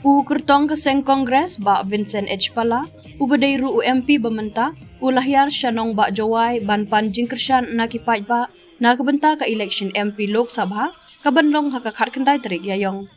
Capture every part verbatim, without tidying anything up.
U kyrtong ka seng Congress, Bah Vincent H Pala, uba dei ruh u M P ba mynta, u la hiar sha nongbah Jowai ban pan jingkyrshan na ki paidbah na ka bynta ka election M P Lok Sabha, ka ban long ha ka khatkhyndai tarik Ïaiong.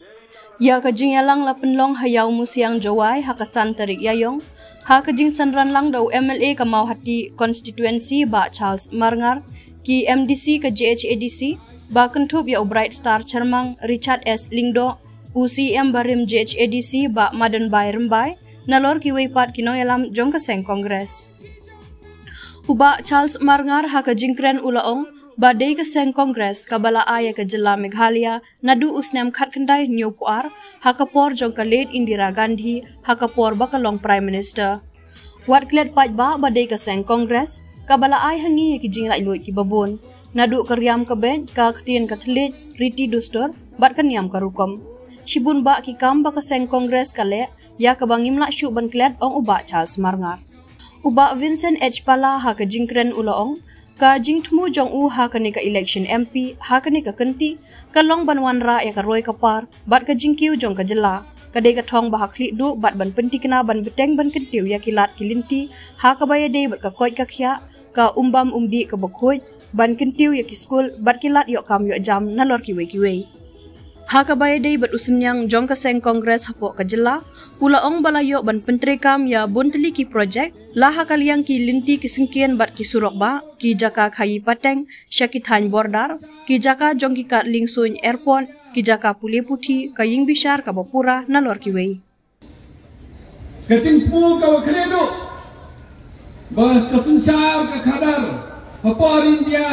Ïa ka jingïalang la pynlong ha Ïawmusiang Jowai ha ka san tarik Ïaiong, ha ka jingsynran lang da u M L A ka Mawhati constituency, Bah Charles Marngar, ki M D C ka J H A D C, ba kynthup ïa u Bright Star Chyrmang, Richard S Lyngdoh, u C M barim J H A D C, Bah Madanbai Rymbai, nalor kiwei pat ki nongïalam jong ka seng Congress. U Bah Charles Marngar ha ka jingkren u la ong ba dei ka seng Congress kaba la ai ïa ka jylla Meghalaya naduh u snem khatkhyndai hynñiewphew ar, ha ka por jong ka late Indira Gandhi, ha ka por ba ka long Prime Minister. Wat klet paidbah ba dei ka seng Congress kaba la ai ha ngi ïa ki jinglaitluid kiba bun, naduh ka riam ka beit, ka ktien ka thylliej, riti dustur bad ka niam ka rukom. Shibun bah ki kam ba ka seng Congress ka leh, ïa kaba ngim lah shuh ban klet, ong u Bah Charles Marngar. U Bah Vincent H Pala ha ka jingkren u la ong, ka jingthmu jong u ha kane ka election M P ha kane ka kynti ka long ban wanrah ïa ka roi ka par bad ka jingkiew jong ka jylla. Ka dei ka thong ba ha khlieh duh bad ban pynthikna ban bteng ban kyntiew ïa ki lad ki lynti ha kaba ïadei bad ka koit ka khiah, ka umbam umdih kaba khuid, ban kyntiew ïa ki skul bad ki lad ïoh kam ïoh jam nalor kiwei kiwei. Ha kaba ïadei bad u synñiang jong ka seng Congress hapoh ka jylla, u la ong ba la ïoh ban pyntreikam ïa bun tylli ki projek, la ha ka liang ki lynti ki syngkien bad ki surok bah, ki jaka khaïi pateng sha ki thaiñ border, ki jaka jong ki kad liengsuiñ airport, ki jaka pule puthi, ka ïing bishar kaba pura nalor kiwei. Ka jingthmu kaba khlieh duh ba ka synshar ka khadar hapoh India,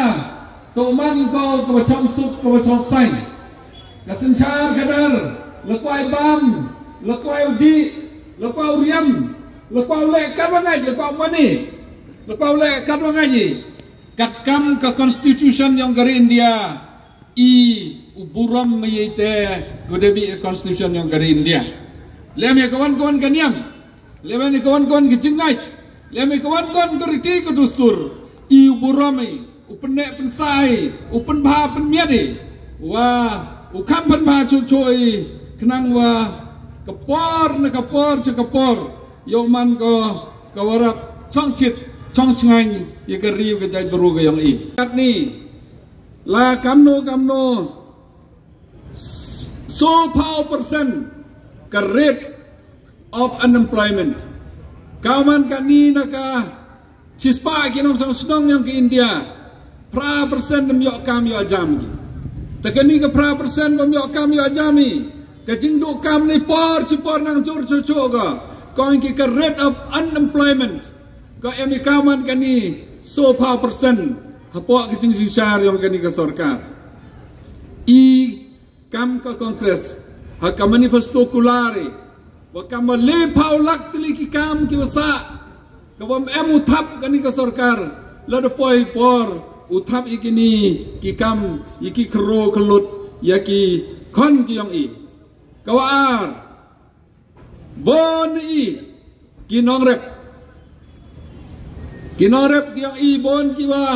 to man ko kaba chong suk kaba chong saiñ. Ka synshar khadar, la kwai bam, la kwai u dih, la kwai u riam, la kwai u leh katba ngeit, la kwai u mane, la kwai u leh katba ngeit. Katkam ka constitution jong ka ri India, i u burom ïa ite, ko dei bad ka constitution jong ka ri India. Lem ïa ka wan ka wan ka niam, lem ïa ka wan ka wan ka jingngeit, lem ïa ka wan ka wan ka riti ka dustur, i u burom i, u pynneh pynsah i, u pynbha pynmiat i, wa u kham pynbha chuh chuh i, khnang wa ka por na ka por sha ka por, ïoh man ko ka warap chong chit chong chngaiñ ïa ka ri ka jaitbru ka jong i. Katni, la kamno kamno, sawphew percent ka rate of unemployment. Ka man katni na ka shispah ki nongshong shnong jong ka India, phra percent ym ïoh kam ïoh jam ki. Te kani ka phra percent bym ïoh kam ïoh jam i, ka jingduh kam na i por shi por nang jur chuh chuh ka, ka ong ki ka rate of unemployment, ka em i ka man kani sawphew percent hapoh ka jingsynshar jong kani ka sorkar. I kam ka Congress, ha ka manifesto kular i, wa kam wa laiphew lak tylli ki kam ki wa sah, ka wa em u thap kani ka sorkar, lada poi por u thap i kini ki kam, i ki kro klut ïa ki khon ki jong i. Ka wa ar, bun i ki nongrep. Ki nongrep ki jong i bun ki wa,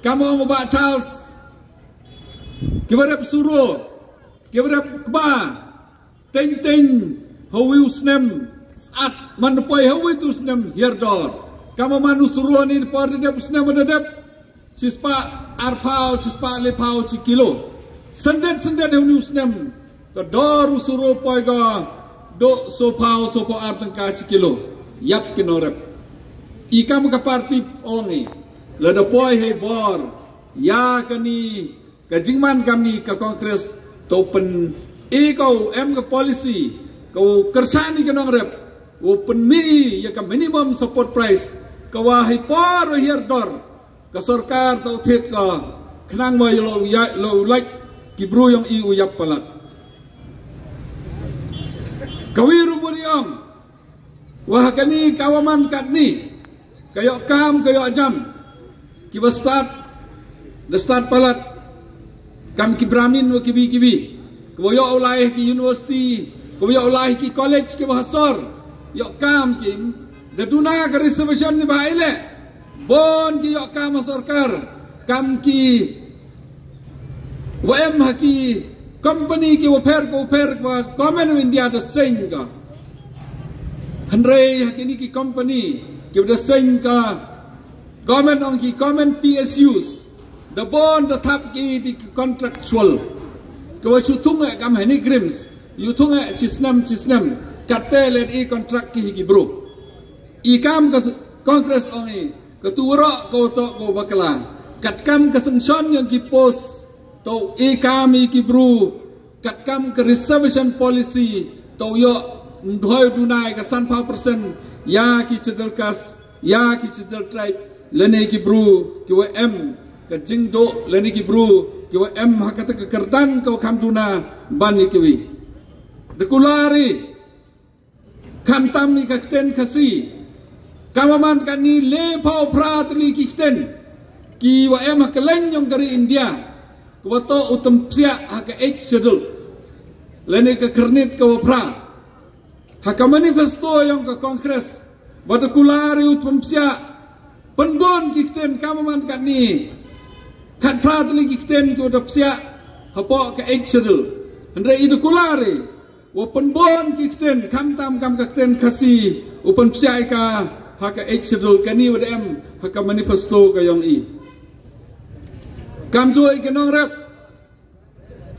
kam ong u Bah Charles, ki wa rep suro, ki wa rep kba, teng teng ha wi u snem sat, man poi ha wi tu snem hiar dor. Kam man u suro ni por da dep u snem da dep. Shispah arphew, shispah laiphew shi kilo. Syndet syndet ha u ni u snem, ka dor u suro poi ka dok sawphew, sawphew ar tyngka shi kilo. Ïap ki nongrep. I kam ka parti ong i, lada poi hei bor ïa kani ka jingman kamni ka Congress, to pyn-i ka u em ka policy, ka u kyrshan i ka nongrep, u pynmih ïa ka minimum support price, ka wa hei por hiar dor. Ka sorkar to thied ka, khnang wa ïa lo ïa lo lait ki bru jong i u ïap palat. Ka wi ruh bun i ong, wa ha kani ka wa man katni, ka ïoh kam ka ïoh jam, ki wa stad, da stad palat, kam ki Brahmin wa ki wi ki wi, ka wa ïoh u lai ki university, ka wa ïoh u lai ki college, ki wa ha sor, ïoh kam ki, da duna ka reservation ni ba i leh. Bun ki ïoh kam ha sorkar, kam ki wa em ha ki Company ki wa pher ko pher wa Government of India da seng ka. Hynrei ha kini ki company ki wa da seng ka, Government ong ki Government P S Us da bun da thap ki di ki contractual. Ka wa shu thung eh kam hani grims, yu thung eh chi snem chi snem, katte let i contract ki hi ki bru. I kam ka s- Congress ong i, ka tu waro ka wa to ka wa bakla. Kat kam ka sanction yong ki post, to i kam i ki bru, kat kam ka reservation policy, to yo mdhoi dunai ka san phaw percent ya ki Scheduled Caste, ya ki Scheduled Tribe, lane ki bru ki wa em ka jingdo, lane ki bru ki wa em ha kata ka kyrdan ka wa kham duna ban i ki wi. Da kular i, khamtam i ka ktien Khasi, ka wa man kani le phaw phra tylli ki ktien ki wa em ha ka leng yong ka ri India, ka wa to u tymsiah ha ka Eighth Schedule, lane ka kyrnit ka wa phra. Ha ka manifesto yong ka Congress, wa da kular i u tymsiah pynbun ki ktien, ka wa man kani khat phra tylli ki ktien ki wa da psiah hapoh ka Eighth Schedule. Hynrei i da kular i, wa pynbun ki ktien, khamtam kam ka ktien Khasi, u pynpsiah i ka ha ka Eighth Schedule, kani wa da em ha ka manifesto ka yong i. Kamjooh i ki nongrep,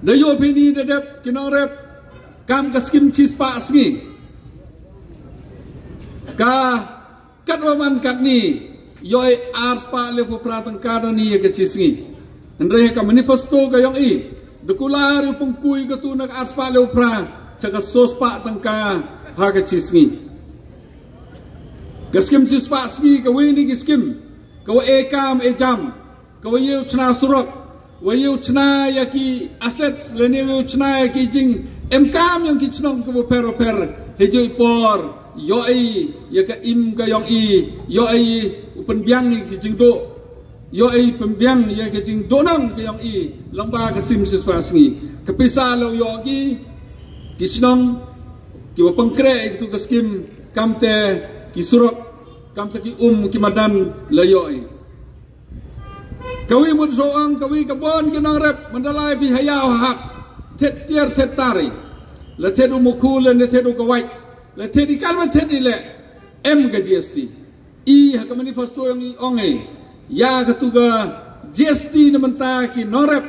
da yo phi ni da dep ki nongrep, kam ka skim chi spah sngi. Ka kat wa man katni, yo i ar spah le phaw phra tyngka da ni ya ka chi sngi. Hynrei ka manifesto ka yong i, da kular u pynpoi ka tu na ka ar spah le phaw phra, cha ka so spah tyngka ha ka chi sngi. Ka skim chi spah sngi ka wi ni ki skim, ka wa e kam e jam, ka wa yoh chna surok, wa yoh chna ya ki assets, lane wa yoh chna ya ki jing em kam yong ki chnong ka wa pher wa pher, he joi por, yo i, ya ka im ka yong i, yo i, u pynbiang ya ki jing do, yo i pynbiang ya ki jing do nang ka yong i, lang ba ka sim sis pa sngi. Ka pisa lo yo ki, ki chnong, ki wa pangkre ki tu ka skim, kam te, ki surok, kam te ki um, ki madan, la yo i. Ka wi mut so ang, ka wi ka bon ki nongrep, mandalai pi hayau hap. Thet tiar thet tari. La thet u mukhu le ne thet u kawai. La thet i kalma thet i le. Em ka G S T. I ha ka manifesto yong i ong i. Ya ka tu ka G S T na mynta ki nongrep.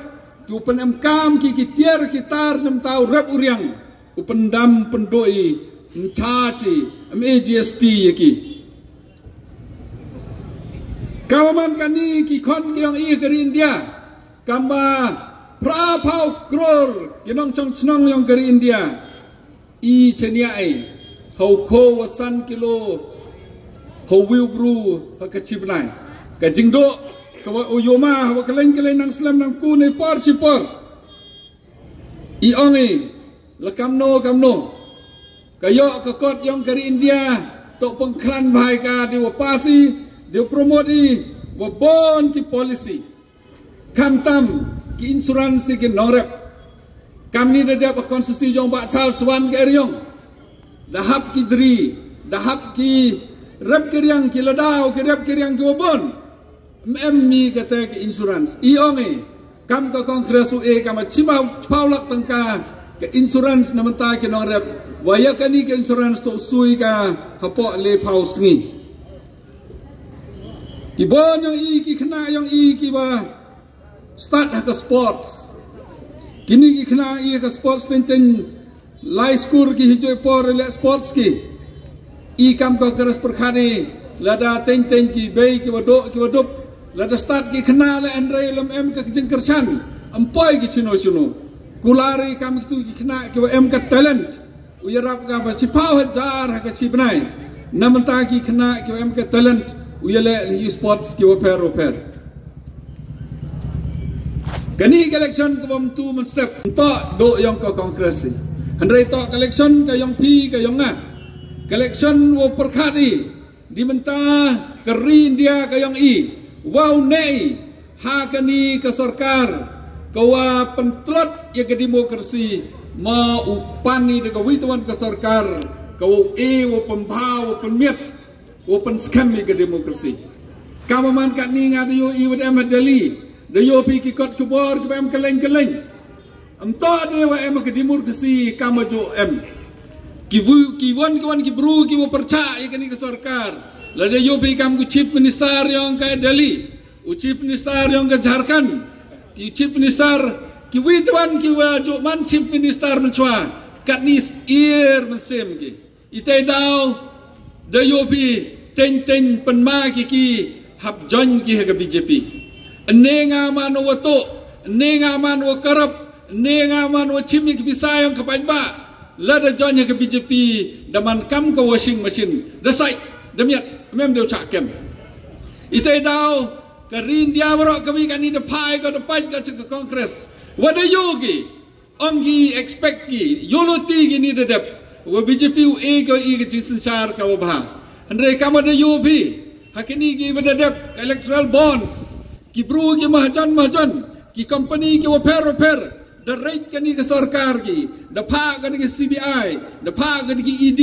Ki u pyn em kam ki ki tiar ki tar na mynta u rep u riang. U pyndam pyndoi, mcha chi, em e G S T ya ki. Ka wa man kani ki khon ki yong i ka ri India, kam ba phra phaw kror ki nongchong chnong yong ka ri India. I chenia i, hau kho wa san kilo, hau wiu bru, ha ka chi bnai. Ka jingdo, ka wa u yoma, ha wa ka leng ka leng nang slem nang ku ne por chi por. I ong i, la kamno kamno. Ka yoh ka kot yong ka ri India, to pengklan bhai ka di wa pasi, di wa promote i, wa bon ki policy. Khamtam ki insurance ki nongrep. Kam ni da dep ka konstitusi yong ba Charles Wan ka eriong. Da hap ki dri, da hap ki rep ki riang ki ladau, ki rep ki riang ki wa bon. Em em mi kata ka insurance. I ong i, kam ka Congress u e kam a chima phaw lak tangka ka insurance na mynta ki nongrep. Wa ya kani ka insurance to sui ka hapoh le phaw sngi. Ki bon yong i, ki khynnah yong i, ki wa start ha ka sports. Kini ki khynnah i ha ka sports teng teng Lai skur ki hi joi por le sports ki. I kam ka keras perkhani, lada teng teng ki bei ki wa do ki wa dup. Lada start ki khynnah le hynrei lem em ka jingkyrshan. Em poi ki chino chino. Kular i kam ki tu ki khynnah ki wa em ka talent. U yarap ka ba chi phaw hajar ha ka chi bnai. Na mynta ki khynnah ki wa em ka talent. U yale hi sports ki wa pher wa pher. Kani ka election ka bom tu mynstep. Nto do yong ka Congress i. Hynrei to ka election ka yong phi ka yong nga. Ka election wa pyrkhat i. Di mynta ka ri India ka yong i. Wow ne i. Ha kani ka sorkar. Ka wa pyntlot ya ka demokrasi. Ma u pan i da ka wi tawan ka sorkar. Ka wa u e wa pynbha wa pynmiat. Wa pynskhem i ka demokrasi. Ka wa man katni nga da yo i wa da em ha Delhi. Da yo phi ki kot khubor ki wa em ka leng ka leng. Ym toh de wa em ka democracy kam wa ju em. Ki bu, ki wan, ki wan, ki bru, ki wa pyrchah ïa kani ka sorkar. Lada ïoh phi kam u chief minister yong ka Delhi, u chief minister yong ka Jharkhand, ki chief minister, ki wi twan ki wa ju man chief minister mynchwa. Katni s-, ir mynsiem ki. Ita i daw da ïoh phi teng teng pynma ki ki hap join ki ha ka B J P. Ynne nga man wa tuh, ynne nga man wa karap, ynne nga man wa chim ïa ki pisa yong ka paidbah. Lada join ha ka B J P da man kam ka washing machine. Da sait, da miat, mem da u chah kem. Ita i daw ka ri India waroh ka wi kani da phai ka da pait ka cha ka Congress. Wa da ïoh ki. Ong ki expect ki, ïoh loti ki ni da dep. Wa B J P u e ka i ka jingsynshar ka wa bha. Hynrei kam wa da ïoh phi, ha kini ki wa da dep, ka electoral bonds, ki bru ki mahajan mahajan, ki company ki wa pher wa pher, da reit kani ka sorkar ki, da phah kani ka C B I, da phah kani ka E D,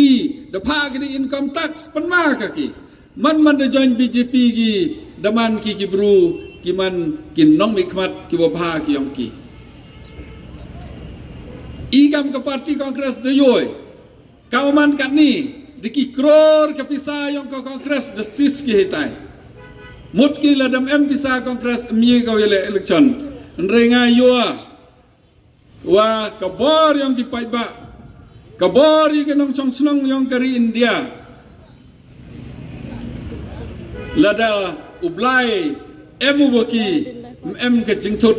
da phah kani income tax, pynma ka ki. Man man da join B J P ki, da man ki ki bru, ki man ki nongmihkhmat ki wa bha ki yong ki. I kam ka party Congress da ïoh. Ka wa man katni, da ki crore ka pisa yong ka Congress da sis ki hitai. Mut ki lada ym em pisa Congress ym ye ka wa ïaleh election. Hynrei nga ïoh. Wa ka bor yong ki paidbah, ka bor yong ki nongshong shnong yong ka ri India. Lada u Blai em u wa ki, em ka jingthut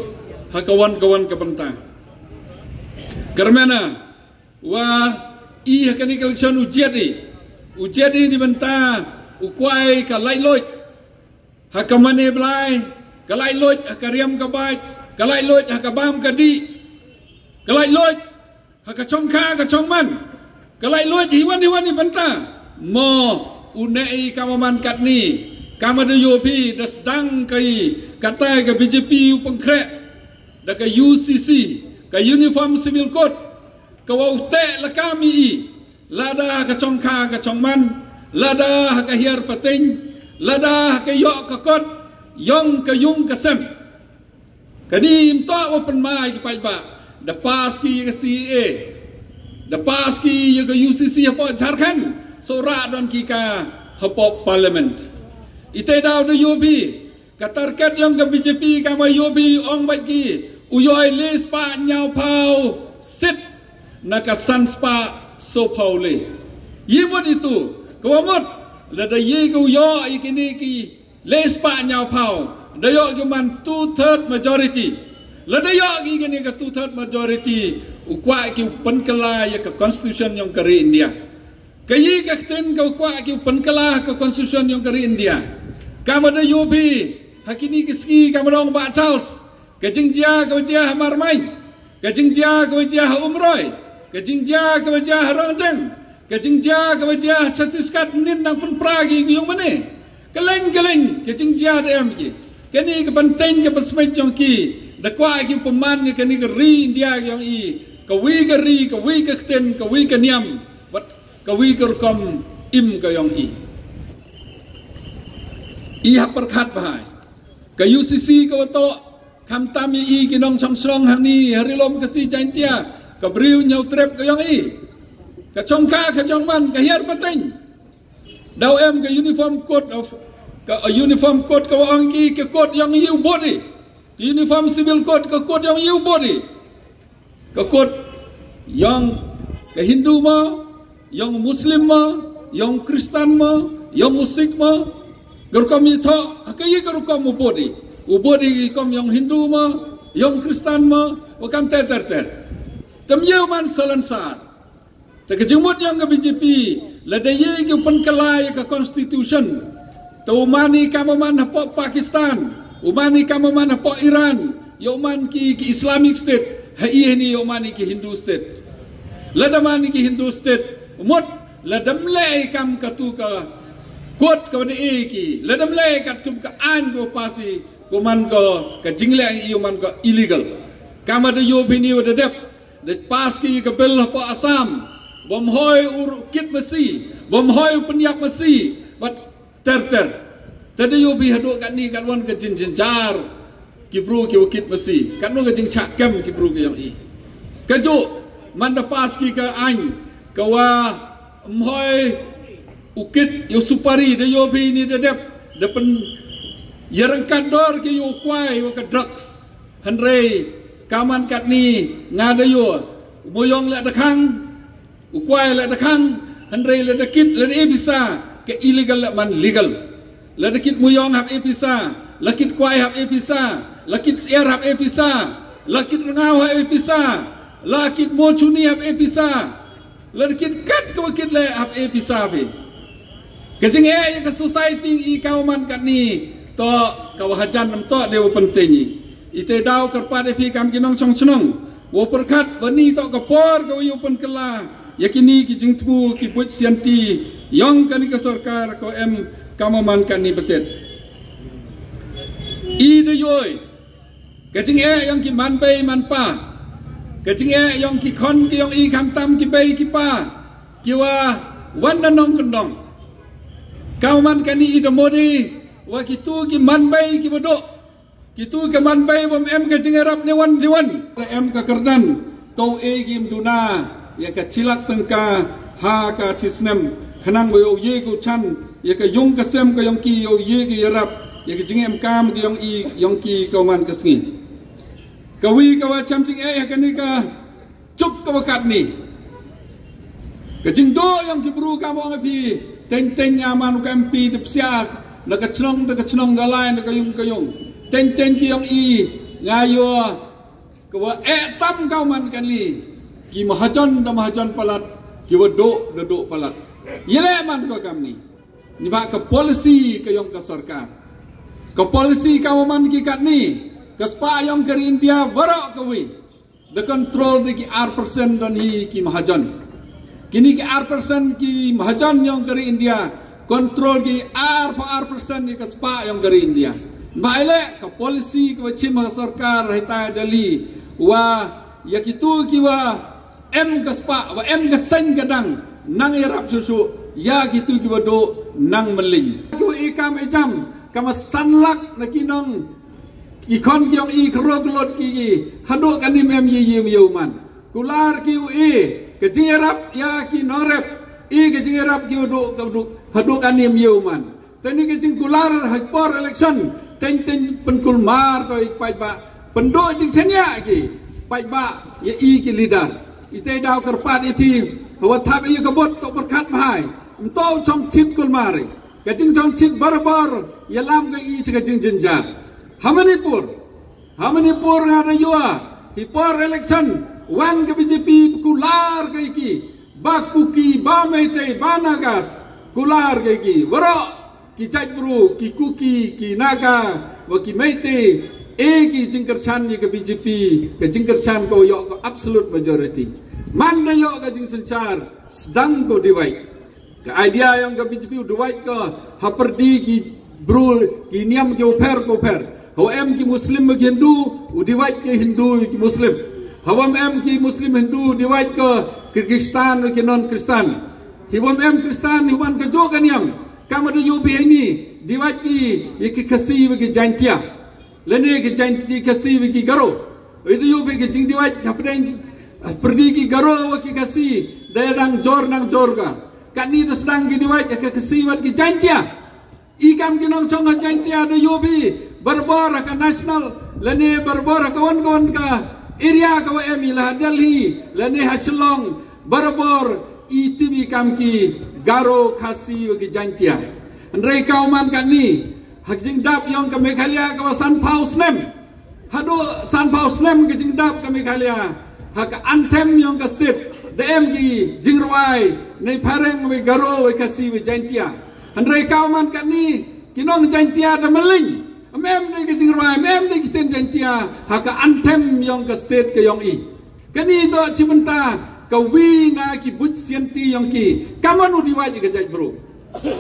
ha ka wan ka wan ka bynta. Kyrmen wa i ha kani ka election u jied i, u jied i ni bynta u kwai ka laitluid. Ha ka mane blai, ka laitluid ha ka riam ka bait, ka laitluid ha ka bam ka dih, ka laitluid ha ka chongkha ka chongman, ka laitluid hi wan hi wan hi bynta. Mo u ne i kam wa man katni, kam wa da ïoh phi da sdang ka i, kata ka B J P u pynkhreh da ka U C C, ka Uniform Civil Code, ka wa u teh la kam i i. Lada ha ka chongkha ka chongman, lada ha ka hiar pateng, lada ha ka ïoh ka kot yong ka yung ka sem. Kani ym toh wa pynma ïa ki paidbah, da pass ki ïa ka C A A, da pass ki ïa ka U C C hapoh Jharkhand, so rah don ki ka hapoh Parliament. Ita i daw da ïoh phi, ka target yong ka B J P kam wa ïoh phi ong bad ki, u ïoh i le spah ñiaw phaw sit na ka san spah so phaw le. Yi mut itu, ka wa mut, lada yi ka u ïoh i kini ki le spah ñiaw phaw, da ïoh ki man two third majority. Lada ïoh ki kini ka two third majority, u kwah ki u pynkylla ïa ka constitution yong ka ri India. Ka yi ka ktien ka u kwah ki u pynkylla ka constitution yong ka ri India. Kam wa da ïoh phi, ha kini ki sngi kam wa da ong Bah Charles. Ka jingjia ka wa jia ha Marmain. Ka jingjia ka wa jia ha Umroi. Ka jingjia ka wa jia ha Rongjeng. Ka jingjia ka wa jia ha Chhattisgarh nin nang pynpra ki ki yung mane. Ka leng ka leng, ka jingjia da em ki. Kani ka banteng ka basmej yong ki. Da kwah ki u pynman ki kani ka ri India ki yong i. Ka wi ka ri, ka wi ka ktien, ka wi ka niam. Wat ka wi ka rukom im ka yong i. I ha pyrkhat bha i. Ka U C C ka wa toh, khamtam i i ki nongshong shnong hangne, ha Ri Lum Khasi Jaintia, ka briew ñiaw trep ka yong i. Ka chongkha, ka chongman, ka hiar pateng. Daw em ka uniform code of, ka, uh, uniform code ka wa ong ki, ka code yong i u bud i. Ka uniform civil code, ka code yong i u bud i. Ka code yong ka Hindu mo, yong Muslim mo, yong Kristan mo, yong Sikh mo, ka rukom i thoh, ha ka yi ka rukom u bud i. U bud i rukom yong Hindu mo, yong Kristan mo, wa kam ter ter ter. Tam ïa u man salonsar. Te ka jingmut yong ka B J P, lada ye ki u pynkylla ïa ka constitution. Te u man i kam u man hapoh Pakistan, u man i kam u man hapoh Iran, ïa u man ki, ki Islamic State, ha i hani ïa u man i ki Hindu State. Lada man i ki Hindu State, mut, lada ym leh i kam katu ka code ka wa da e ki, lada ym leh i katkum ka aiñ ka wa pass i, ka wa man ka, ka jingleh i u man ka illegal. Kam wa da ïoh phi ni wa da dep, da pass ki ka bill hapoh Assam, bym hoi u kit masi, bym hoi u pynïap masi, bad ter ter. Te da ïoh phi haduh katni katwan ka jingjynjar, ki bru ki wa kit masi, katno ka jingshah kem ki bru ki yong i. Kajuh man da pass ki ka aiñ ka wa mhoi u kit ïa u supari da ïoh phi ni da dep da pyn ïa rangkat dor ki ïa u kwai wa ka drugs. Hynrei ka man katni nga da ïoh u muyong la da khang u kwai la da khang. Hynrei la da kit la da e pisa ka illegal la man legal. La da kit muyong hap e pisa, la kit kwai hap e pisa, la kit syiar hap e pisa, la kit rngaw hap e pisa, la kit mochuni hap e pisa, la da kit kat ka wa kit le hap e pisa phi. Ka jingeh ïa ka society i ka wa man katni to ka wa hajan nam to de wa pynteñ i. I te daw kyrpad ïa phi kam ki nongshong shnong wa pyrkhat wa ni to ka por ka wa yu pynkylla ïa kini ki jingthmu ki buit sianti yong kani ka sorkar ka wa em kam wa man kani betet. I da yoi ka jingeh yong ki man bei man pa, ka jingeh yong ki khon ki yong i khamtam ki bei ki pa ki wa wan na nong kyndong. Ka wa man kani i da modi wa ki tu ki man bei ki wa duk ki tu ki man bei wa em ka jingïarap ni wan ni wan. Em ka kyrdan to e ki im duna ïa ka chilak tengka ha ka chisnem khnang wa ïoh ye ku chan ïa ka yung ka sem ka yong ki ïoh ye ki ïarap ïa ka jingem kam ka yong i yong ki ka wa man ka sngi. Ka wi ka wa cham jingeh ïa kani ka chuk ka wa katni. Ka jingduh yong ki bru ka mong phi teng teng nga man u ka M P da psiak na ka chnong da ka chnong ka lai na ka yung ka yung teng teng ki yong i nga ïoh ka wa eh tam ka wa man kani ki mahajon da mahajon palat ki wa duh da duh palat. Ïa le man ka kamni. Ni ba ka policy ka yong ka sorkar. Ka policy ka wa man ki katni ka spah yong ka ri India warok ka wi da control da ki ar percent don hi ki mahajon. Kini ki ar percent ki mahajon yong ka ri India control ki ar pa ar percent ni ka spah yong ka ri India. Ba ile ka policy ka wa chim ha sorkar hita Delhi wa ïa ki tu ki wa em ka spah wa em ka seng ka dang nang ïarap shu shu ïa ki tu ki wa duh nang mling. Ki wa i kam i jam ka ma san lak na ki nong ki khon ki yong i kro klot ki ki haduh ka nim em ye ye ye man. Kular ki u i ka jingïarap ïa ki norep i ka jingïarap ki wa duh ka duh haduh ka nim ye man. Tani ka jingkular ha por election teng teng pynkulmar ko i paid ba pynduh jingchania ki paid ba ïa i ki leader. I te daw kyrpad i phi ha wa thap i ka bot to pyrkhat bhai mto chong chit kulmar i ka jing chong chit barbar ïa lam ka i ka jingjinjar. Ha Manipur ha Manipur nga da yua hi por election wan ka B J P kular ka i ki ba Kuki ba Meitei ba Nagas kular ka i ki warok ki jait bru ki Kuki ki Naga wa ki Meitei e ki jingkyrchan ïa ka B J P ka jingkyrchan ko ïoh ko absolute majority. Man da ïoh ka jingsynshar sdang ko divide. Ka idea yong ka B J P u divide ko ha pyrdi ki bru ki niam ki u pher ko pher. Hawa em ki Muslim ki Hindu u divide ki Hindu ki Muslim. Hawa em ki Muslim Hindu u divide ko ki Kristan ki non Kristan. Hi wam em Kristan hi wan ka jo ka niam. Kama da yu bi ni divide ki ïa ki Khasi wa ki Jaintia. Lane ki Jaintia ki Khasi wa ki Garo. Wi da yu bi ki jing divide ha pdeng ki pyrdi ki Garo wa ki Khasi da dang jor nang jor ka. Katni da sdang ki divide ka Khasi wa ki Jaintia. I kam ki nongchong ha Jaintia da yu bi barbar ka national lane barbar ka wan ka wan ka area ka wa em i la Delhi lane ha Shillong barbar i tibi kam ki Garo Khasi wa ki Jaintia. Hynrei ka wa man katni ha jingdap yong ka Meghalaya ka wa san pau snem. Haduh san pau snem ka jingdap ka Meghalaya ha ka anthem yong ka state da em ki jingrwai nei phareng wei Garo wei Khasi wei Jaintia. Hynrei ka wa man katni ki nong Jaintia da mling. Em em nei ka jingrwai em em nei ki ten Jaintia ha ka anthem yong ka state ka yong i. Kani to chi bynta ka wi na ki buit sianti yong ki. Ka man u divide ka jait bru.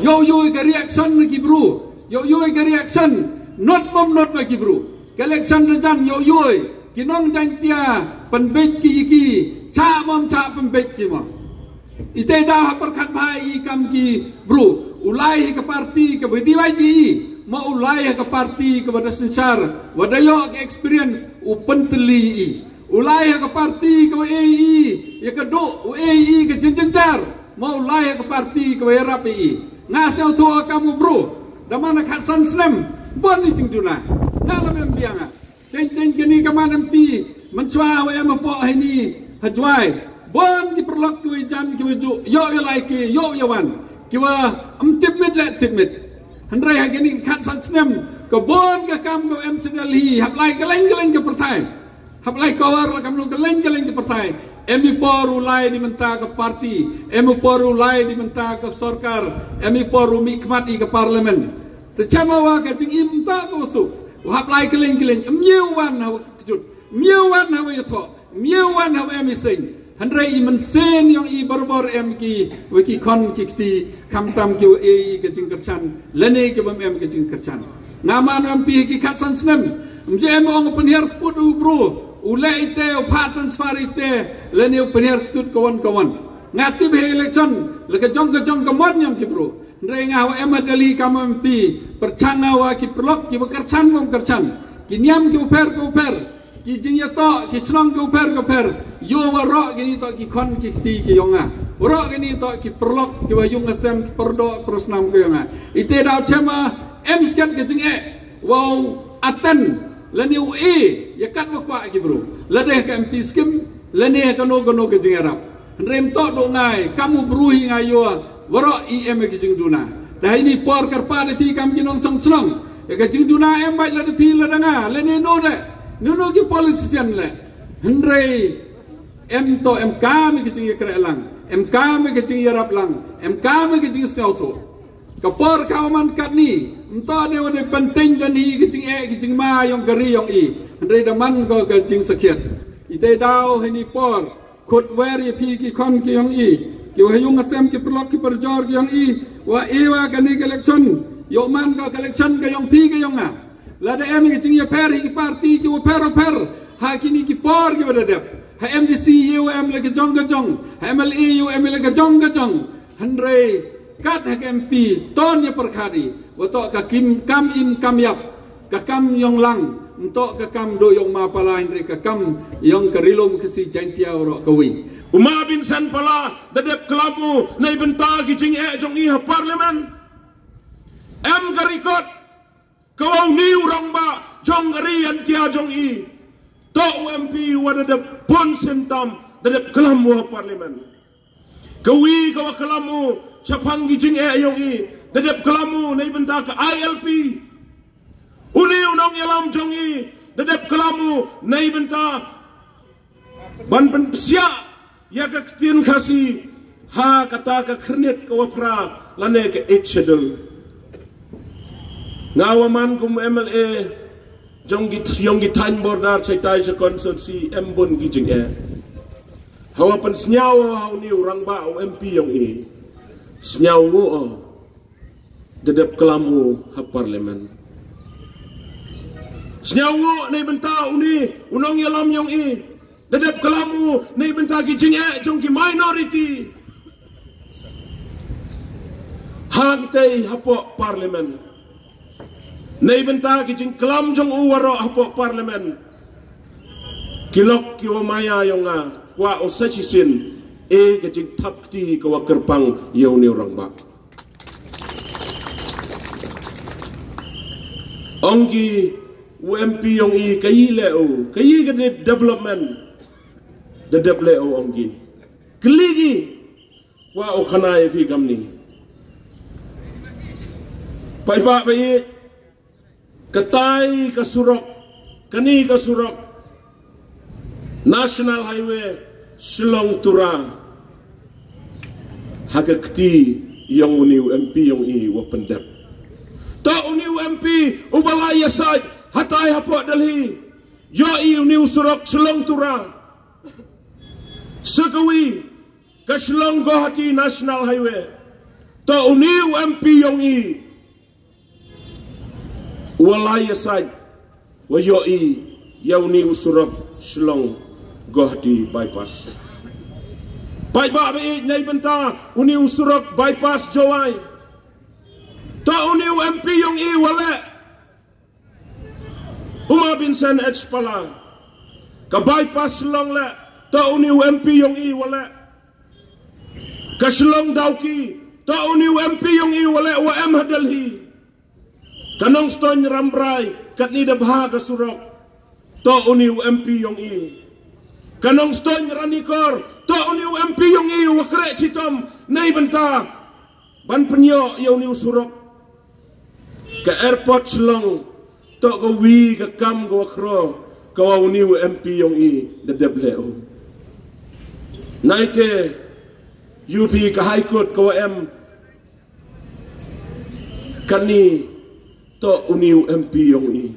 Yo yo ka reaction na ki bru. Yo yo ka reaction. Not bom not na ki bru. Ka election da jan yo yo ki nong Jaintia pynbeit ki ki cha mom cha pynbeit ki mo. Ite da ha pyrkhat bha i kam ki bru. U lai hi ka party ka ba divide i. Mo u lai hi ka party ka ba da synshar wa da yo ka experience u pyntylli i. U lai ha ka parti ka wa ei i ya ka duk, u ei i ka jingjynjar. Ma u lai ha ka parti ka wa yarap ei i. Nga sngewthuh kam u bru. Da man ka khatsan snem, bun i jingduna. Nga la mem biang a. Teng teng kini ka man M P, mynshwa wa em hapoh haini ha Jwai. Bun ki paralok ki wa jan ki wa ju, yoh ya lai ki, yoh ya wan. Ki wa em tipmit le tipmit. Hynrei ha kini ka khatsan snem, ka bun ka kam ka wa em sa Delhi, hap lai kylleng kylleng ka pyrthai. Hap lai kawar la kam nu kylleng kylleng ka pyrthai. Em i por u lai di mynta ka parti, em i por u lai di mynta ka sorkar, em i por u mih khmat i ka parliament. Te chama wa ka jingim ta ka wa suk. Wa hap lai kylleng kylleng, em ye wan ha wa kjut, em ye wan ha wa yathoh, em ye wan ha wa em i seng. Hynrei i mynsiem yong i barabor em ki, wa ki khon ki kti, khamtam ki wa ei i ka jingkyrshan, lane ki bym em ka jingkyrshan. Nga man wa em pi ki khatsan snem, em je em ong pynhiar put u bru, u le i te, u pha transfer i te, lane u pynhiar ktut ka wan ka wan. Nga tip he election, la ka jong ka jong ka mon yong ki bru. Hynrei nga wa em ha Delhi kam wa em pi, pyrchang nga wa ki paralok ki wa kyrshan wa kyrshan. Ki niam ki wa pher ki wa pher. Ki jingyatoh, ki shnong ki wa pher ki wa pher. Yo waroh kini toh ki khon ki kti ki yong nga. Waroh kini toh ki paralok ki wa yung ha sem ki pardoh parasnam ki yong nga. I te daw chema, em sket ki jingeh. Wow, atan, lane u e, ya kat wa kwah ki bru. Lane ka M P scheme, lane kano kano ki jingyarap. Hynrei em toh do ngai, kam u bru hi ngai yo, waroh i em ki jingduna. Te haini por kyrpad i phi kam ki nongchong chnong. Ya ka jingduna em bait lada phi lada nga, lane no de. No no ki politician le. Hynrei em toh em kam ki jingyakreh lang, em kam ki jingyarap lang, em kam ki jingsngewthuh. Ka por ka wa man katni, em toh de wa de pyntheng don hi ki jingeh ki jingma yong ka ri yong i. Hynrei da man ko ka jingsakhiat. I te daw haini por, khut wer i phi ki khon ki yong i. Ki wa ha yung ha sem ki paralok ki parajor ki yong i. Wa e wa kani ka election. Yoh man ka ka election ka yong phi ka yong nga. Lada em i ka jingyapher hi ki parti ki wa pher wa pher. Ha kini ki por ki wa da dep. Ha M D C ye wa em le ka jong ka jong. Ha M L A ye wa em le ka jong ka jong. Hynrei kat ha ka M P ton ya pyrkhat i. Wa toh ka kim kam im kam yap. Ka kam yong lang. Em toh ka kam do yong ma pala hynrei ka kam yong ka rilum ka si Jaintia waroh ka wi. U ma Vincent Pala, da dep klam u, na i bynta ki jingeh jong i ha parliament. Em ka record, ka wa u ni u rangbah, jong ka ri Jaintia jong i. Toh u M P wa da dep bun sien tam, da dep klam u ha parliament. Ka wi ka wa klam u, shaphang ki jingeh yong i, da dep klam u, na i bynta ka I L P. U ni u nongyalam jong i, da dep klam u, na i bynta ban pynpsiah ya ka ktien Khasi, ha kata ka khyrnit ka wa phra, lane ka eighth schedule. Nga wa man kum M L A, jong ki, yong ki thaiñ border, chaitai cha constituency, em bun ki jingeh. Ha wa pynsngew ha u ni u rangbah u M P yong i. Sngew ngu o. Da dep klam u ha parliament. Sngew ngu na i bynta u ni, u nongyalam yong i. Da dep klam u na i bynta ki jingeh jong ki minority. Hangtei hapoh parliament. Na i bynta ki jingklam jong u waroh hapoh parliament. Ki lok ki wa maya yong nga, kwah u sa shisien, e ka jingthap kti ka wa kyrpang ya u ni u rangbah. Ong ki u M P yong i ka i le u, ka i ka de-, development. Da dep le u ong ki. Kylli ki. Kwah u khana ya phi kamni. Paidbah ba i, katai ka surok, kani ka surok. National Highway, Shillong Tura. Ha ka kti yong u ni u M P yong i wa pyndep. Toh u ni u M P, u ba la ya sait, hatai hapoh Delhi. Yoh i u ni u surok Shillong Tura. Sa ka wi, ka Shillong Guwahati National Highway. Toh u ni u M P yong i. Wa la ya sait. Wa yoh i, ya u ni u surok Shillong Guwahati bypass. Paidbah ba i na i bynta u ni u surok bypass Jowai. Toh u ni u M P yong i wa le. U ma Vincent H Pala. Ka bypass Shillong leh, to uni u M P yong i wa leh. Ka Shillong Dawki, to uni u M P yong i wa leh wa em ha Delhi. Ka Nongstoiñ Rambrai, katni da bha ka surok, to uni u M P yong i. Ka Nongstoiñ Ranikor, to uni u M P yong i wa kreh chitom, neibynta ban pynïoh ïa uni u surok. Ka airport Shillong, to ka wi ka kam ka wa khro, ka wa uni u M P yong i da dep leh u. Naite, U P ka High Court ka wa em, kani to uni u M P yong i.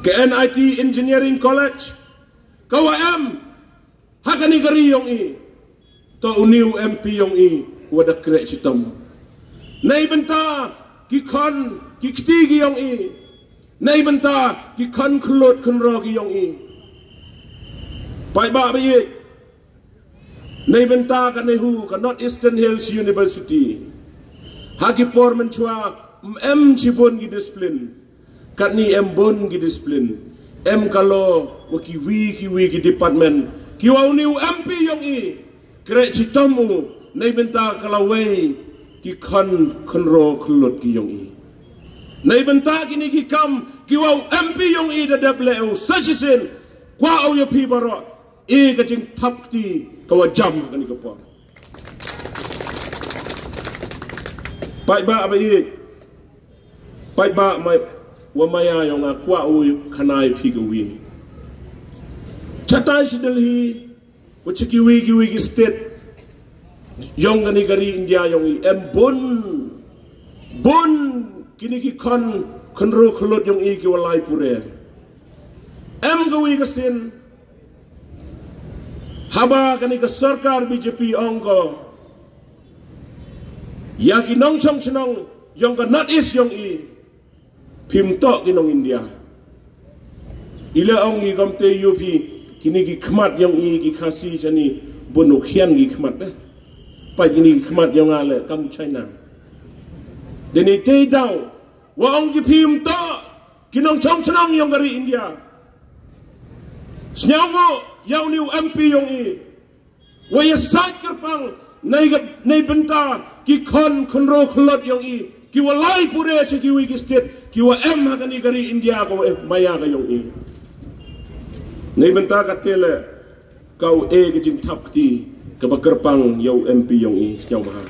Ka N I T Engineering College, ka wa em, ha kani ka ri yong i, to uni u M P yong i, wa da kreh chitom. Neibynta ki khon, ki kti ki yong i. Neibynta ki khon khyllood khynro ki yong i. Paidbah ba ïeit. Neibynta ka NEHU, ka North Eastern Hills University. Ha ki por mynchwa, em chibun ki discipline. Katni em bun ki discipline. Em ka law, wa ki wi, ki wi ki department. Ki wa uni u M P yong i. Kreh chitom u, neibynta ka lawei, ki khon khynro khyllood ki yong i. Neibynta kini ki kam, ki wa u M P yong i da dep leh u, sa shisien, kwah u ïa phi baroh, i ka jingthap kti, ka wa jam kani ka por. Paidbah ba ïeit, paidbah mai, wa maya yong nga kwah u khana ïa phi ka wi. Chatai shi Delhi, wa cha ki wi ki wi ki state, yong kani ka ri India yong i, em bun, bun, kini ki khon, khynro khyllood yong i ki wa lai pure. Em ka wi ka sien, haba kani ka sorkar B J P ong ko, ïa ki nongchong chnong, yong ka North East yong i, phim toh ki nong India. I la ong i kam te ïa phi, kini ki khmat yong i ki Khasi chani, bun u khian ki khmat eh. Pat kini ki khmat yong nga leh kam China. Deni te daw, wa ong ki phim toh, ki nongchong chnong yong ka ri India. Sñiawngooh, ïa uni u M P yong i. Wa ïa sait kyrpang, nei ka, neibynta, ki khon khynro khyllood yong i, ki wa lai pure cha ki wi ki state, ki wa em ha kani ka ri India ka wa em maya ka yong i. Neibynta ka te leh, ka u e ka jingthap kti, ka ba kyrpang ïa u M P yong i, sñiaw bha.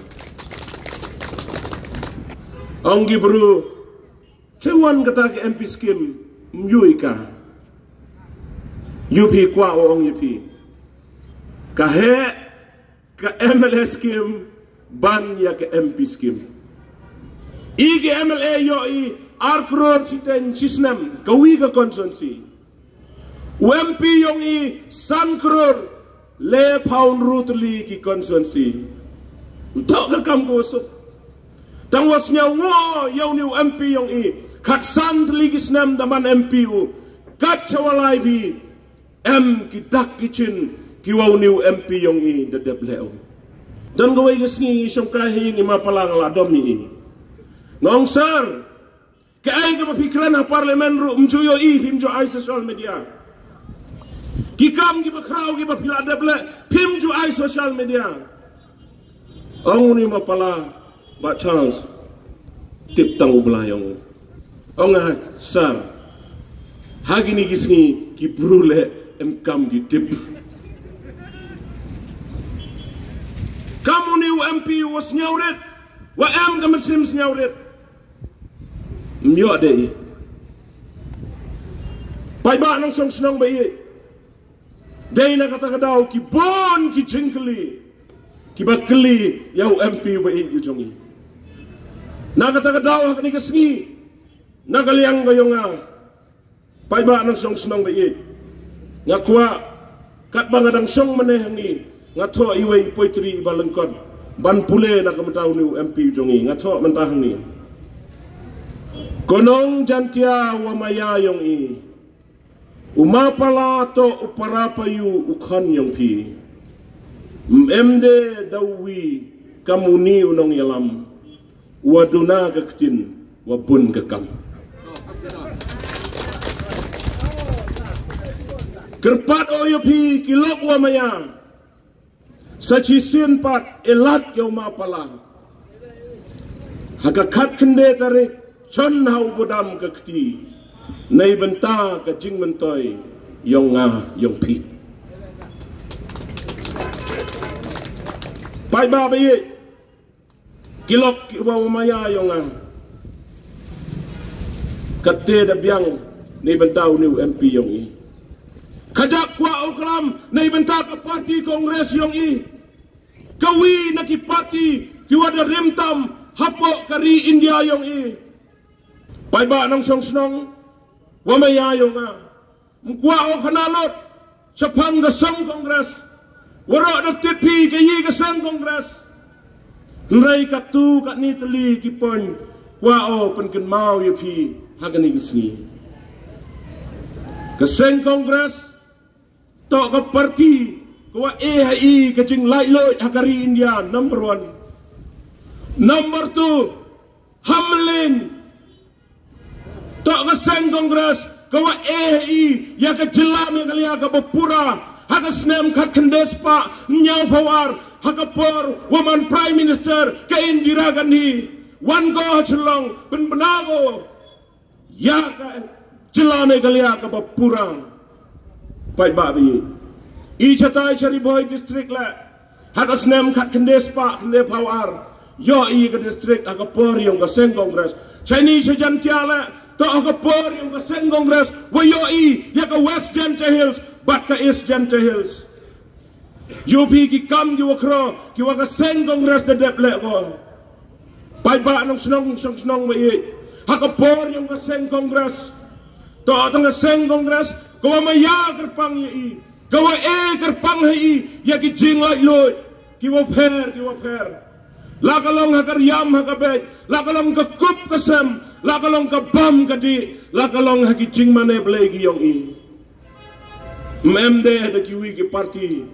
Ong ki bru, Che wan kata ka M P scheme, ym ïoh i ka. Ïoh phi kwah u ong ïa phi. Ka heh, ka M L A scheme, ban ïa ka M P scheme. I ka M L A ïoh i ar klur shiteng shi snem, ka wi ka constituency. U M P yong i san klur le phaw ynru tylli ki constituency. Ntok ka kam ko suk. Tang wa sñiawngooh ïa uni u M P yong i. Khatsan tylli ki snem da man M P u. Kat cha wa lai phi. Em ki dak ki chin ki wa uni u M P yong i da dep leh u. Don kawei ka sngi ngi shongkai hi ngi ma palang la dom i. Ngong sar. Kaei kaba phi kren ha parliament ruh, ym ju ïohi, phim ju ai social media. Ki kam kiba khraw kiba phi la dep leh, phim ju ai social media. Ong uni ma pala, Bah Charles, tip tang u Blai ong. Ong ha, sir. Ha kini ki sngi, ki bru leh, em kam ki tip. Kam uni u M P u wa sñiawrit, wa em ka mynsiem sñiawrit. Ym ïoh de i. Paidbah nongshong shnong ba ïeit. Dei na kata ka daw ki bun ki jingkylli. Kiba kylli ïa u M P ba ïeit u jong i. Na kata ka daw ha kani ka sngi. Na ka liang ka yong nga. Paidbah nongshong shnong ba ïeit. Nga kwah, katba nga dang shong mynne hangne, nga thoh iwei i poetry iba lyngkot, ban pule na ka mynta uni u M P u jong i, nga thoh mynta hangne. Ko nong Jaintia wa maya yong i, u ma pala to u para payu u khon yong phi. Ym em de da uwi kam uni u nongïalam. Wa duna ka ktien, wa bun ka kam. Kyrpad o ïa phi ki lok wa maya. Sa shisien pat, e lad ïa u ma pala. Ha ka khatkhyndai tarik, shon ha u budam ka kti. Neibynta ka jingmyntoi yong nga yong phi. Paidbah ba ïeit, ki lok ki wa maya yong nga. Kate da biang neibynta une u M P yong i. Kajak kwah u klam neibynta ka parti Congress yong i. Kawi na ki parti ki wa da rim tam hapoh ka ri India yong i. Paidbah nongshong shnong wa maya yong nga. Mkwah o khana lut shaphang ka seng Congress. Waroh da tip phi ka i ka seng Congress. Hynrei katu katni tylli ki point kwah o pynkynmaw ïa phi ha kani ka sngi. Ka seng Congress to ka parti ka wa e ha i ka jinglaitluid ha ka ri India, number one. Number two, hamlin to ka seng Congress ka wa e ha i ïa ka jylla Meghalaya ka ba pura ha ka snem khatkhyndai spah hynñiaw phaw ar ha ka por wa man Prime Minister ka Indira Gandhi. Wan ko ha Shillong pynbna ko ïa ka jylla Meghalaya ka ba pura. Paidbah ba ïeit, i chatai sha Ri Bhoi district le ha ka snem khatkhyndai spah khyndai phaw ar. Ïoh i ka district ha ka por yong ka seng Congress. Chaini sha Jaintia le to ha ka por yong ka seng Congress wa ïoh i ïa ka West Jaintia Hills bad ka East Jaintia Hills. Ïoh phi ki kam ki wa khro ki wa ka seng Congress da dep leh ko. Paidbah nongshong shnong shnong ba ïeit, ha ka por yong ka seng Congress to tang ka seng Congress ka wa maya kyrpang ïa i, ka wa e kyrpang ha i ïa ki jinglaitluid ki wa pher ki wa pher. La ka long ha ka riam ha ka beit, la ka long ka kup ka sem, la ka long ka bam ka dih, la ka long ha ki jingmane Blei ki yong i. Mem de da kiwi ki parti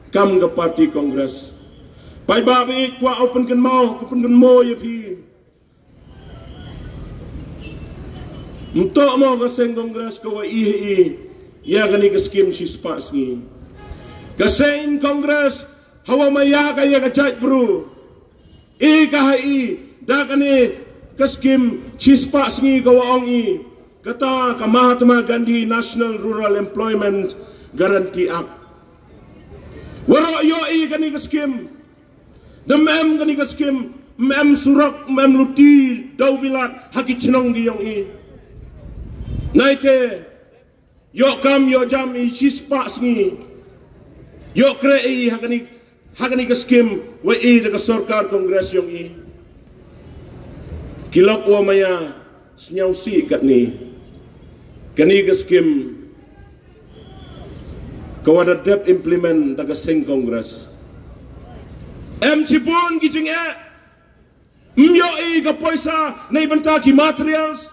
kam ka parti Congress. Paidbah ba ïeit, kwah o pynkynmaw, ka pynkynmaw ïa phi. Mto mo ka seng Congress ka wa i ha i ïa kani ka skim shispah sngi. Ka seng Congress ha wa maya ka ïa ka jait bru. I ka ha i da kani ka skim shispah sngi ka wa ong i kata ka Mahatma Gandhi National Rural Employment Guarantee Act. Waroh ïoh i kani ka skim. Da mem kani ka skim, mem surok, mem luti daw bilat ha ki chnong ki yong i. Naite ïoh kam ïoh jam i shispah sngi. Ïoh kre i ha kani ha kani ka skim wa i da ka sorkar Congress yong i. Ki lok wa maya, sñiaw si katni. Kani ka skim ka wa da dep implement da ka seng Congress. Em chibun ki jing e. Myo i ka poisa neibynta ki materials.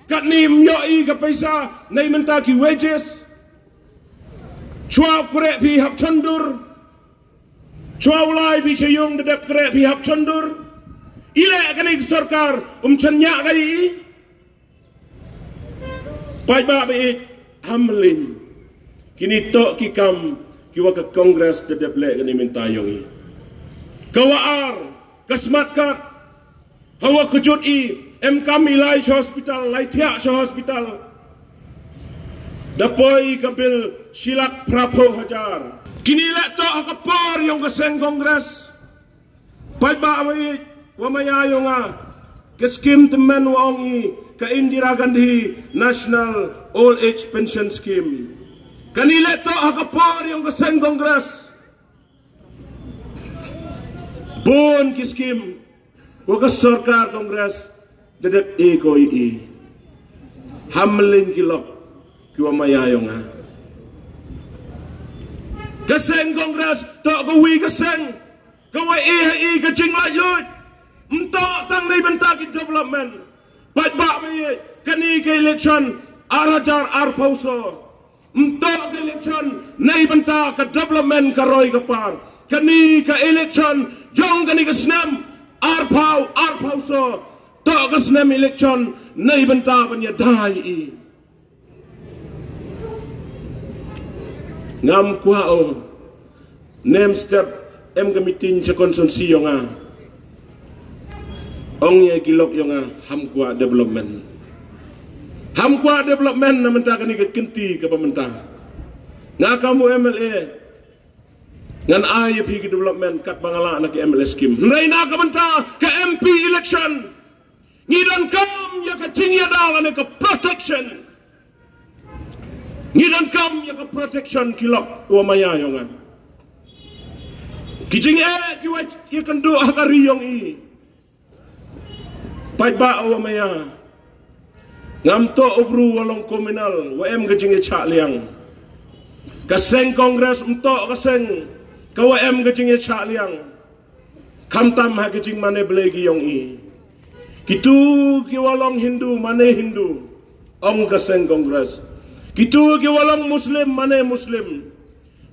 Katni myo i ka poisa neibynta ki wages. Chwa kure phi hap chondur. Chwa u lai phi chayung da dep kre phi hap chondur. Ile kani ka sorkar um chanya ka i. Paidbah ba ïeit, hamlin. Kini to ki kam ki wa ka Congress da dep leh kani mynta yong i. Ka wa ar, ka smat kat. Ha wa kujut i, em kam i lai sha hospital, lai thiah sha hospital. Da poi ka bill shilak phraphew hajar. Kini leh to ha ka por yong ka seng Congress. Paidbah ba ïeit, wa maya yong nga. Ka skim tymmen wa ong i ka Indira Gandhi National Old Age Pension Scheme. Kani leh to ha ka por yong ka seng Congress. Bun ki skim wa ka sorkar Congress da dep e ko i i. Hamlin ki lok ki wa maya yong nga. Ka seng Congress to ka wi ka seng ka wa e ha i ka jinglaitluid. Mto tang neibynta ki development. Paidbah ba ïeit, kani ka election ar hajar arphew so. Mto ka election neibynta ka development ka roi ka par. Kani ka election yong kani ka snem arphew arphew so. To ka snem election neibynta ban ïadei i. Ngam kwah o nem step em ka meeting cha constituency yong nga. Ong ïa ki lok yong nga, ham kwah development. Ham kwah development na mynta kane ka kynti kaba mynta. Nga kam u M L A, ngan ai ïa phi ki development katba nga lah na ki M L A scheme. Hynrei na ka mynta ka M P election, ngi donkam ïa ka jingïada lane ka protection. Ngi donkam ïa ka protection ki lok wa maya yong nga. Ki jingeh ki wa ïa kynduh ha ka ri yong i. Paidbah wa maya, ngam toh u bru wa long criminal wa em ka jingïashah liang. Ka seng Congress ym toh ka seng ka wa em ka jingïashah liang. Khamtam ha ka jingmane Blei ki yong i. Kitu ki wa long Hindu mane Hindu, ong ka seng Congress. Kitu ki wa long Muslim mane Muslim.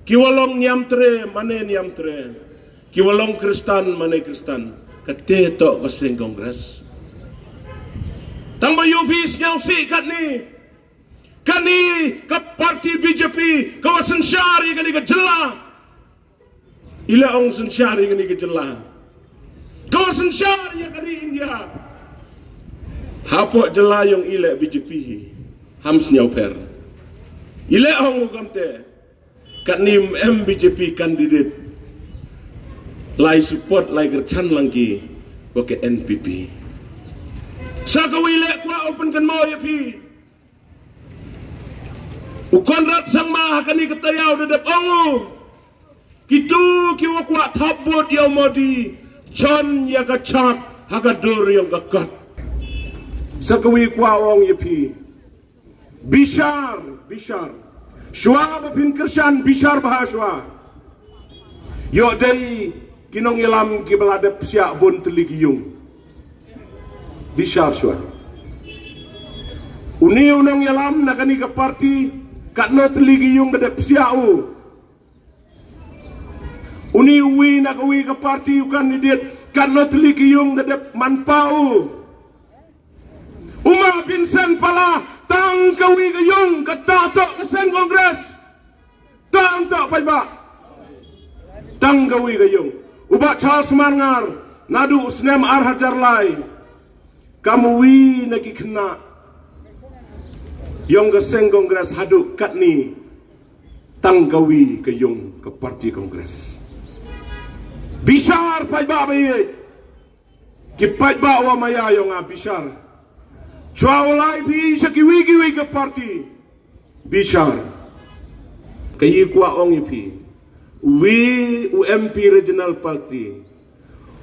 Ki wa long Niamtre mane Niamtre. Ki wa long Kristan mane Kristan. Kate toh ka seng Congress. Tang ba U P sñiawsih katni, kani ka party B J P ka wa synshar ïa kani ka jylla. I leh ong synshar ïa kani ka jylla. Ka wa synshar ïa ka ri India. Hapoh jylla yong i leh B J P hi. Ham sñiaw pher. I leh ong u kamte, katni em B J P candidate. Lai support lai kyrchan lang ki wa ka N P P. Sa ka wi leh kwah open kan mau ïa phi. U Conrad Sangma ha kani ka taïaw da dep ong u, kitu ki wa kwah thap vote ïa u Modi, chon ïa ka chap ha ka dur yong ka kot. Sa ka wi kwah ong ïa phi, bishar, bishar. Shwa ba phin kyrchan, bishar bha shwa. Ïoh dei ki nongïalam ki ba la dep psiah bun tylli ki yung. Bishar shwa. Uni u nongïalam na kani ka party, katno tylli ki yung ka dep psiah u. Uni uwi na ka wi ka party u candidate, katno tylli ki yung ka dep manpa u. U Ma Vincent Pala, tang ka wi ka yung, kata toh ka seng Congress. Tang toh paidbah. Tang ka wi ka yung. U Bah Charles Marngar, naduh u snem ar hajar lai, kam uwi na ki khynnah yong ka seng Congress haduh katni. Tang ka wi ka yung ka party Congress. Bishar paidbah ba ïeit. Ki paidbah wa maya yong nga, bishar. Chwa u lai phi sha ki wi ki wi ka party. Bishar. Ka i kwah ong ïa phi, wi u M P regional party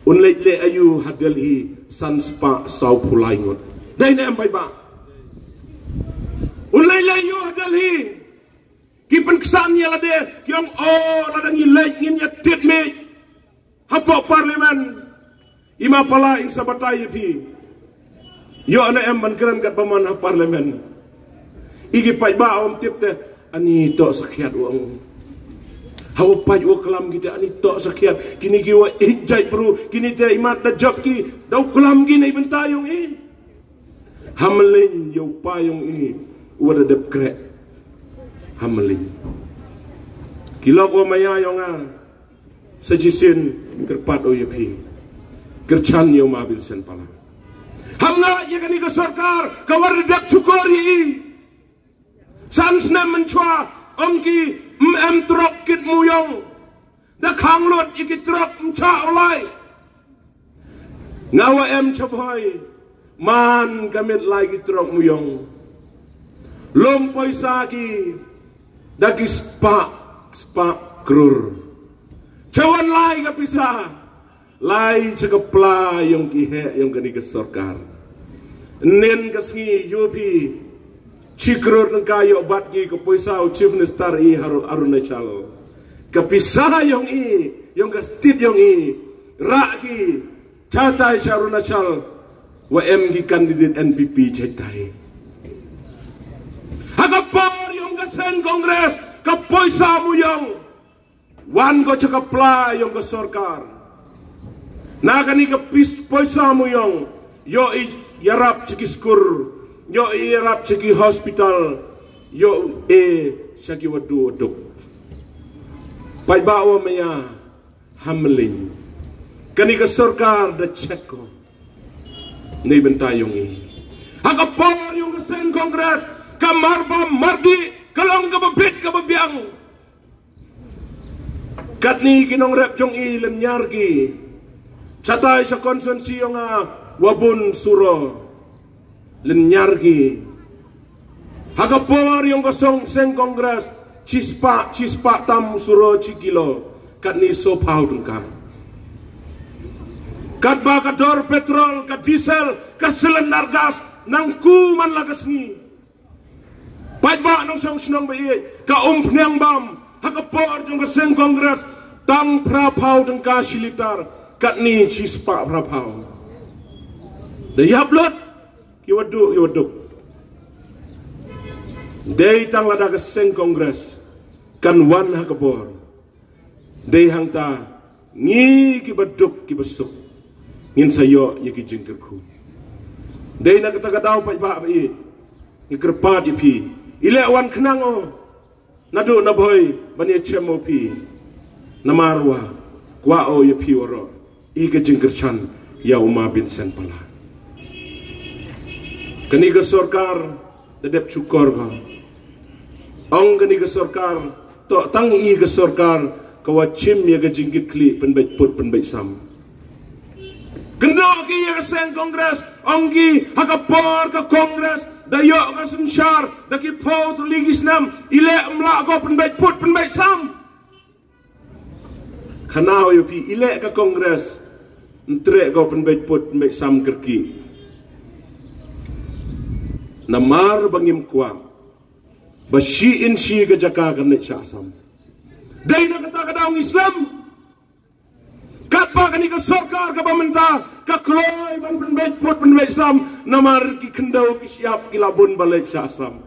un leit leh aïu ha Delhi san spah saw phew lai ngut? Dei ne em paidbah? Un leit leh aïu ha Delhi? Ki pynksan ïa lade, ki ong, o, lada ngi leit ngin ïa tied mih hapoh parliament. I Ma Pala, in sa batai ïa phi. Ïoh ne em ban kren katba mon ha parliament? I ki paidbah ym tip te, ani toh sakhiat u ong. Hawa pait u klam kite, ani toh sakhiat. Kini ki wa ïeit jait bru, kini te imat da jop ki, da u klam ki na i bynta yong i. Ha Mlien ïa u pa yong i, u wa da dep kreh ha Mlien. Ki lok wa maya yong nga, sa shisien kyrpad o ïa phi, kyrchan ïa u Ma Vincent Pala. Ham nga ïa kani ka sorkar ka wa da dep chukor ïa i. San snem mynchwa, ong ki, ym em trok kit muyong. Da khang lut ïa ki trok mynchwa u lai. Nga wa em chabhoi, man ka miet lai ki trok muyong. Lum poisa ki da ki spah, spah krur. Chawan lai ka pisa, lai cha ka pla yong ki heh yong kani ka sorkar. Nen ka sngi ïoh phi chi krur nangka ïoh bat ki ka poisa u Chief Minister i ha Aru-, Arunachal. Ka pisa yong i, yong ka state yong i, rah ki, chatai cha Arunachal, wa em ki candidate N P P chatai. Ha ka por yong ka seng Congress, ka poisa muyong wan ko cha ka pla yong ka sorkar. Na kani ka pis-, poisa muyong, ïoh i ïarap cha ki skur, ïoh i ïarap cha ki hospital, ïoh e cha ki wa duh wa duk. Paidbah wa maya hamling. Kani ka sorkar da check ko. Nei bynta yong i. Ha ka por yong ka seng Congress, ka marbam mardi, ka long kaba bit kaba biang. Katni ki nongrep jong i lynñiar ki. Chatai sa constituency yong a Wabun Suro. Lynñiar ki. Ha ka por yong ka song seng Congress, chispah, chispah tam Suro chi kilo. Katni sophaw tyngka. Katba ka dor petrol, ka diesel, ka cylinder gas, nang ku man la ka sngi. Paidbah nongshong shnong ba ïeit, ka umphniang bam, ha ka por jong ka seng Congress, tang phraphaw tyngka shi litar, katni chispah phraphaw. Da ïap lut, ki waduk, ki waduk. Dei tang lada ka seng Congress, kan wan ha ka bor. Dei hangta, ngi ki baduk ki basuk. Ngin sa ïoh ïa ki jingkyrkhu. Dei na kata ka daw paidbah ba ïeit. Ngi kyrpad ïa phi. Ileh wan khnang o. Naduh na bhoi ban ïa chem o phi. Namar wa. Kwah o ïa phi waroh. I ka jingkyrchan. Ïa u ma Vincent Pala. Kani ka sorkar. Da dep chukor ka. Ong kani ka sorkar, to tang i ka sorkar, ka wa chim ïa ka jingkit khlieh pynbeit put pynbeit sam. Kyndoh ki ïa ka seng Congress, ong ki ha ka por ka Congress, da ïoh ka synshar, da ki phew tylli ki snem, ileh mlah ko pynbeit put pynbeit sam. Khana ïa phi ileh ka Congress, ntrek ko pynbeit put pynbeit sam kyrki. Namar ba ngim kwah. Ba shi in shi ka jaka ka neh sha Assam. Dei na kata ka daw ngi slem. Katba kani ka sorkar kaba mynta ka kloi ban pynbeit put pynbeit sam namar ki khyndew ki shyiap ki la bun ba leit sha Assam.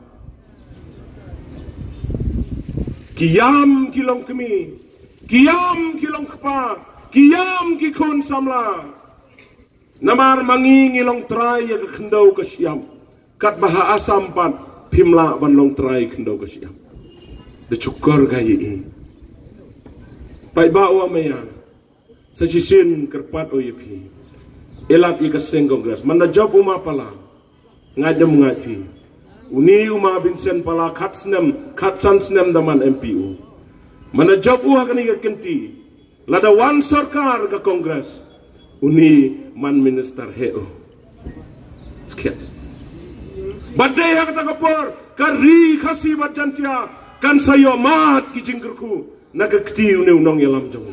Ki ïam ki long kmie, ki ïam ki long kpa, ki ïam ki khun samla. Namar ma ngi ngi long trai ïa ka khyndew ka shyiap. Katba ha Assam pat phim lah ban long trai khyndew ka shyiap. Da chukor ka ïa i. Paidbah wa maya. Sa shisien kyrpad o ïa phi. Elat ïa ka seng Congress. Man da jop u ma Pala. Ngait dem ngait phi. Uni u ma Vincent Pala khat snem, khat san snem da man M P u. Man da jop u ha kani ka kynti. Lada wan sorkar ka Congress. Uni man minister he u. Skhet. Bad dei ha kata ka por, ka ri Khasi bad Jaintia, kan sa ïoh mad ki jingkyrkhu, na ka kti uni u nongïalam jong.